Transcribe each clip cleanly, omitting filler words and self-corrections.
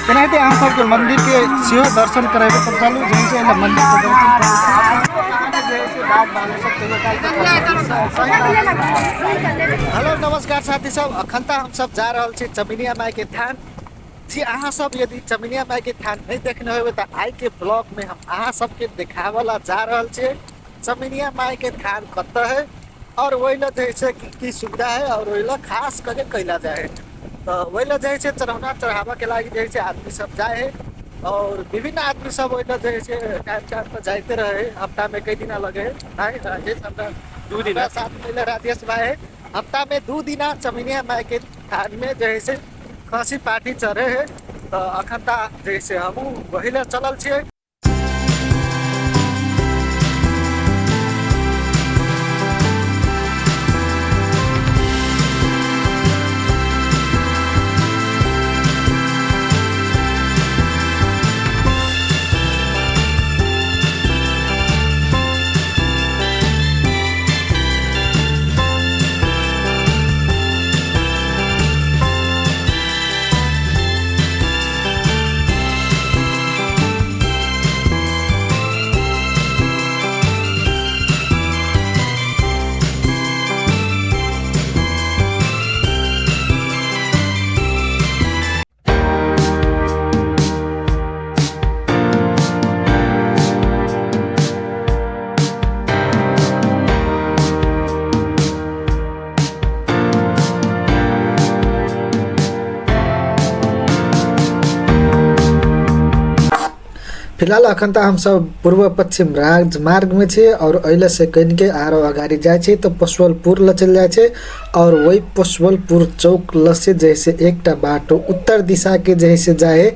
तेनाहिते अहाँ सबके मंदिर के सेहो दर्शन करेबै। तऽ चलू जे छै ने मंदिर के दर्शन करै। हेलो नमस्कार साथी सब, अखन तऽ हमसब जा रहल छी चमिनिया माई के थान। जी अहाँ सब यदि चमिनिया माई के थान नहीं देखने होबै तऽ आइ के ब्लॉग में हम अहाँ सबके देखाबऽ ला जा रहल छी चमिनिया माई के थान कतऽ है और ओहि ला जे छै की सुविधा है और ओहि ला खास करके कैला जाए है। तऽ ओहि ला जे छै चढ़ौना चढ़ाबऽ के लागी जे छै आदमी सब जाए है और विभिन्न आदमी सब ओहि ला जे छै टाइम टाइम पर जाइते रहे है। हफ्ता में कई दिना लगे है नहीं राजेश, हमरा 2 दिना साथ में राजेश भाई है। हफ्ता में 2 दिना चमिनिया माई के थान में जे छै खसी पाठी चढ़े है। तऽ अखन तऽ जे छै हमहूँ वही ला चलल छियै। फिलहाल अखन तऽ हमसब पूर्व पश्चिम राजमार्ग में छी और अइला से कनिके आरो अगाडि जाइ छी तऽ पशुअलपुर ल चलि जाइ छै और वही पशुअलपुर चौक ल से जैसे एकटा बाटो उत्तर दिशा के जैसे जाए है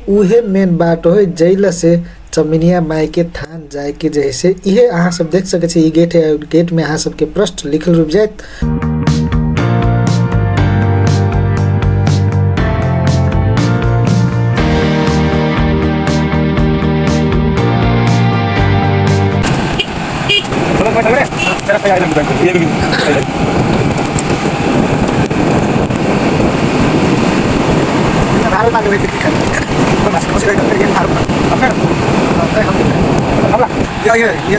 उहे मेन बाटो है जैला से चमिनिया माई के थान जाए के जैसे इहे अहाँ सब देख सकै छी। ई गेट है, गेट में अहाँ सबके प्रश्न लिखल रुपि जायत। ये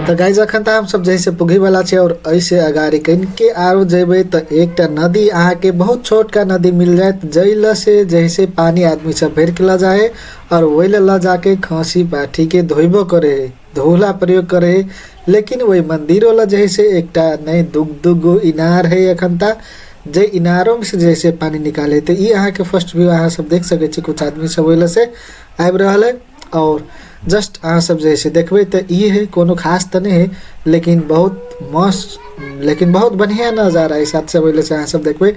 तऽ गाइज अखन तऽ हमसब जैसे पुगी वाला छे और ऐसे अगाड़ी कनिके आरो जेबै तऽ एकटा नदी अहाँके बहुत छोटका नदी मिल जायत जैला से जैसे पानी आदमी सब भरि के लऽ जाए और वही लऽ जाके खसी पाठी के धोइबो करे है, धोला प्रयोग करे है। लेकिन वही मंदिरो ला जैसे एकटा नहीं दू दू गो इनार है अखन तक जे इनारों से जैसे पानी निकाले। तो ई अहाँके फर्स्ट व्यू अहाँ सब देख सकै छी, कुछ आदमी सब ओहि से आबि रहल है और जस्ट अहाँ सब जैसे देखबै तऽ ई है, कोनो खास तऽ नहि है लेकिन बहुत मस्त, लेकिन बहुत बढ़िया नजारा है। साथ से ओहि से अहाँ सब देखबै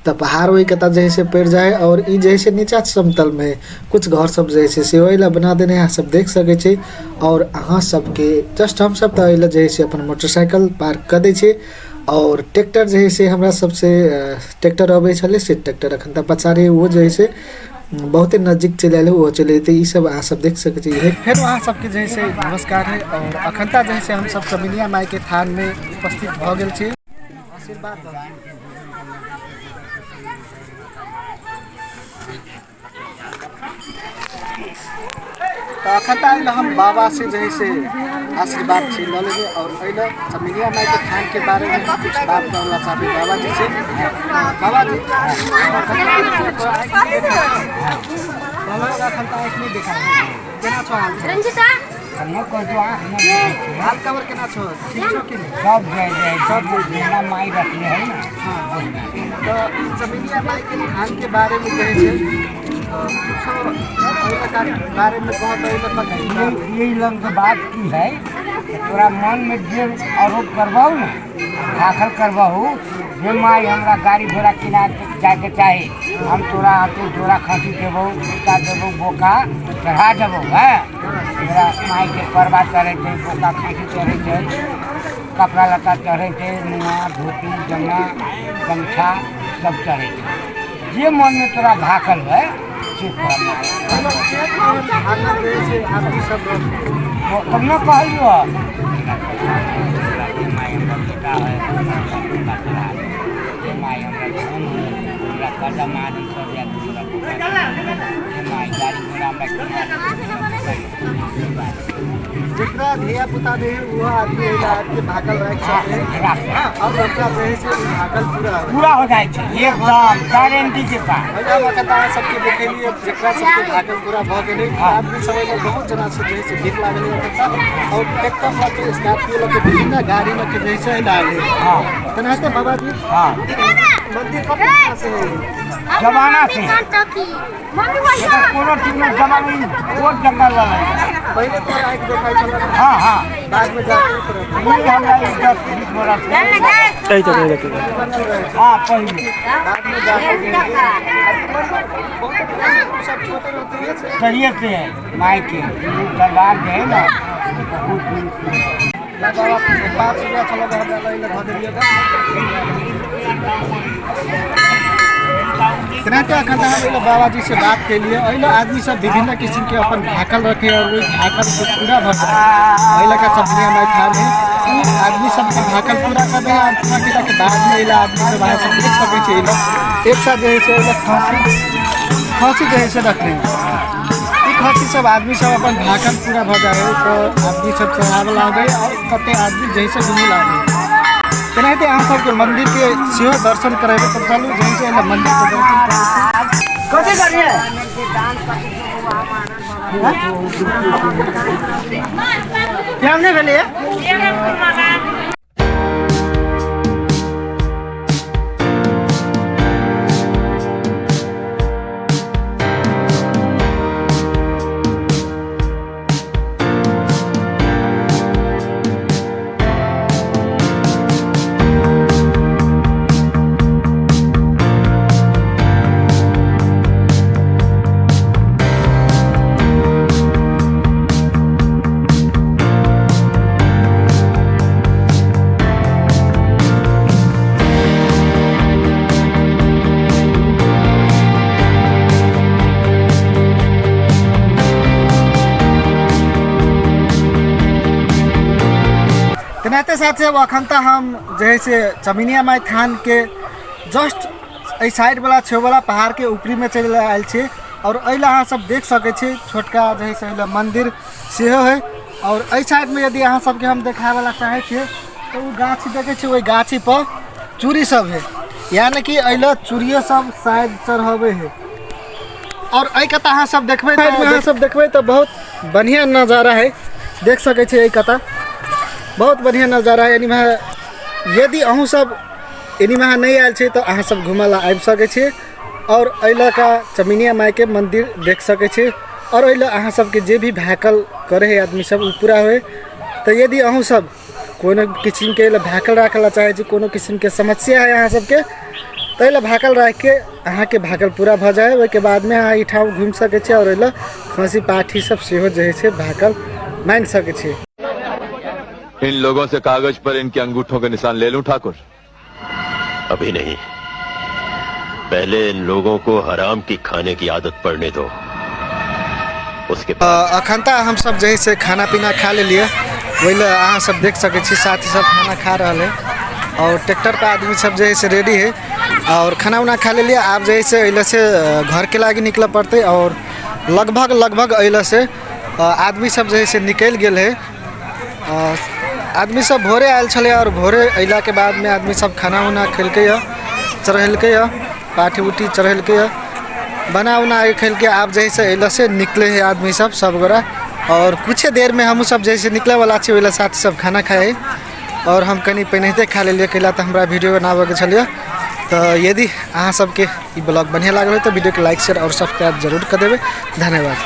तऽ पहाड़ ओहि कता जैसे पड़ि जाए और ई जैसे नीचा समतल में कुछ घर सब जैसे से ओहि ला बना देने अहाँ सब देख सकै छी। और अहाँ सबके जस्ट हम सब तऽ एहि ला जैसे अपन मोटरसाइकिल पार्क कऽ दै छी और ट्रैक्टर जे है से हमरा सबसे ट्रैक्टर अबै छलै से ट्रैक्टर अखन तऽ पछाड़ी ओ जे है से बहुते नजदीक चलि आयल ओहो चलि अयतै। ई सब अहाँ सब देख सकै छी। फेर अहाँ सबके जे है से नमस्कार है और अखन तऽ जे है से हम सब चमिनिया माई के थान में उपस्थित भऽ गेल छी। आशीर्वाद दऽ। तऽ अखन तऽ आयल हम बाबा से जे है से आशीर्वाद छी लऽ लेबै और एहि चमेलिया माई के थान के बारे में कुछ बात करला चाहबै बाबा जी से। बाबा जी, अखन तऽ आँखि नहि देखा, केना छौ हाल? रंजिता। हाल खबर केना छौ? ठीक छौ कि नहि? सब जय जय, सब जेना माई रखले है ना। हाँ। तऽ ई चमेलिया माई के थान के बारे में जे है कुछो एहि बारे में कहत एहि लग यही लंग के बात की है, तोरा मन में जे आरोप करबहु ना, दाखिल करबहु, जे माई हमरा गाड़ी घोड़ा किना जाके चाही, हम तोरा हाथे जोड़ा खाँसी देबौ, कुत्ता देबौ, बोका चढ़ा देबौ। है तोरा माई के परबा चढ़ै छै, बोका खाँसी चढ़ै छै, कपड़ा लत्ता चढ़ै छै, नुआ धोती जंगा गमछा सब चढ़ै छै। जे मन में तोरा भाकल है से तोरा तब न कहलियो। माई हमरा बेटा है, माई हमरा धन है, हमरा कर्जा मारी सब जाए, तोरा माई गाड़ी घोड़ा हमरा। जेकरा धिया पुता नहीं है वो आदमी एहि आदमी भागल राखि सकै है और ओकरा जे है से भागल पूरा पूरा हो जाइ छै, एकदम गारंटी के साथ। हम अखन अहाँ सबके देखेलियै जेकरा सबके भागल पूरा भऽ गेलै। आदमी सब एहिमे बहुत जना से जे है से भीड़ लागल है अखन तक और ट्रैक्टर लऽ के, स्कॉर्पियो लऽ के, विभिन्न गाड़ी लऽ के जे है से एहि आयल है। हाँ। तेनाहिते बाबा जी, हाँ, मंदिर कब से है? जमाना से। कोनो चीज में जमाना बहुत जंगल वाला है। पहिले तोरा आँखि देखाइ छल? हाँ हाँ। बाद में जाके ई हमरा ई 10-20 बरस। बनल रहै छै। हाँ, पहिले। बाद में जाके बहुत सब छोटे रहते हैं। तरिए से है माई के दरबार जो है ना, बहुत दूर से। बाबा, 5 रुपया छल हमरा लग, धऽ देलियै। तेनाहिते अखन तऽ हम एहि बाबाजी से बात केलिए। एहि आदमी सब विभिन्न किसिम के अपन भाकल रखे और वही भाकल के पूरा भऽ जाए। एहि लऽ कऽ चमेलिया माई थान है, उ आदमी सबके भाकल पूरा कर दे और पूरा केला के बाद में एहि आदमी सब अहाँ सब देख सकै छी। एहि एक साथ जे है से एहि खसी खसी जे है से रखने है। ई खसी सब आदमी सब अपन भाकल पूरा भऽ जाए है तऽ आदमी सब चढ़ाबऽ लागै और कते आदमी जैसे घुमै लागै। तेनाहिते अहाँ सबके मंदिर के सेहो दर्शन करेबै तऽ चलू जैसे एहि मंदिर के दर्शन करै। कथी करिए टाइम नहि भेलैए। तेनाहिते साथी सब, अखन तऽ हम जे है से चमिनिया माई थान के जस्ट एहि साइड वाला छेउ वाला पहाड़ के ऊपरी में चलि आयल छी और एहि लए अहाँ सब देख सकै छी छोटका जे है से एहि लए मंदिर सेहो है। और एहि साइड में यदि अहाँ सबके हम देखाबे ला चाहै छियै तऽ ओ गाछी देखै छियै, ओहि गाछी पर चूड़ी सब है, यानी कि एहि लए चूड़ियो सब शायद चढ़ाबै है। और एहि कता अहाँ सब देखबै तऽ अहाँ सब देखबै तऽ बहुत बढ़िया नजारा है, देख सकै छियै एहि कता बहुत बढ़िया नजारा है। एनीमे यदि अहूँ सब एनीमे अहाँ नहि आयल छी तऽ अहाँ सब घूमऽ ला आबि सकै छी और एहि लऽ कऽ चमिनिया माई के मंदिर देख सकै छी और एहि लए अहाँ सबके जे भी भाकल करै है आदमी सब ओ पूरा होइ। तऽ यदि अहूँ सब कोनो किसिमके एहि लए भाकल राखै ला चाहै छी, कोनो किसिमके समस्या है अहाँ सबके, तऽ एहि लए भाकल राखिके अहाँके भाकल पूरा भऽ जाए। ओहिके बादमे अहाँ एहिठाम घुमि सकै छी और एहि लए खसी पाठी सब सेहो जे होइ छै भाकल मानि सकै छी। इन लोगों से कागज पर इनके अंगूठों के निशान ले लूं ठाकुर? अभी नहीं, पहले इन लोगों को हराम की खाने की आदत पड़ने दो, उसके बाद। अखन तऽ हम सब जे है से खाना पीना खा लेलियै। ओहि लए अहाँ सब देख सकै छी साथी सब खाना खा रहल है और ट्रैक्टर पर आदमी सब जे है से रेडी है और खाना उना खा लेलियै। आब जे है से एहि लए से घर के लागी निकलऽ पड़तै और लगभग एहि लए से आदमी सब जे है से निकलि गेल है। आदमी सब भोरे आयल छलै और भोरे अयलाके बादमे आदमी सब खाना उना खेलकै हँ, चढ़ेलकै हँ, पाठी उठी चढ़ेलकै हँ, बना उना के खेलकै। आब जे है से अयला से निकले है आदमी सब सब गोरा और कुछ देर में हमहूँ सब जे है से निकले वाला छी, ओहि साथी सब खाना खाए और हम कनि पहिनहिते खा लेलियै, कैला तऽ हमरा वीडियो बनाबऽके छलियै। तऽ यदि अहाँ सबके ई ब्लॉग बढ़िआँ लागल हो तऽ वीडियोके लाइक शेयर और सब्सक्राइब जरूर कऽ देबै। धन्यवाद।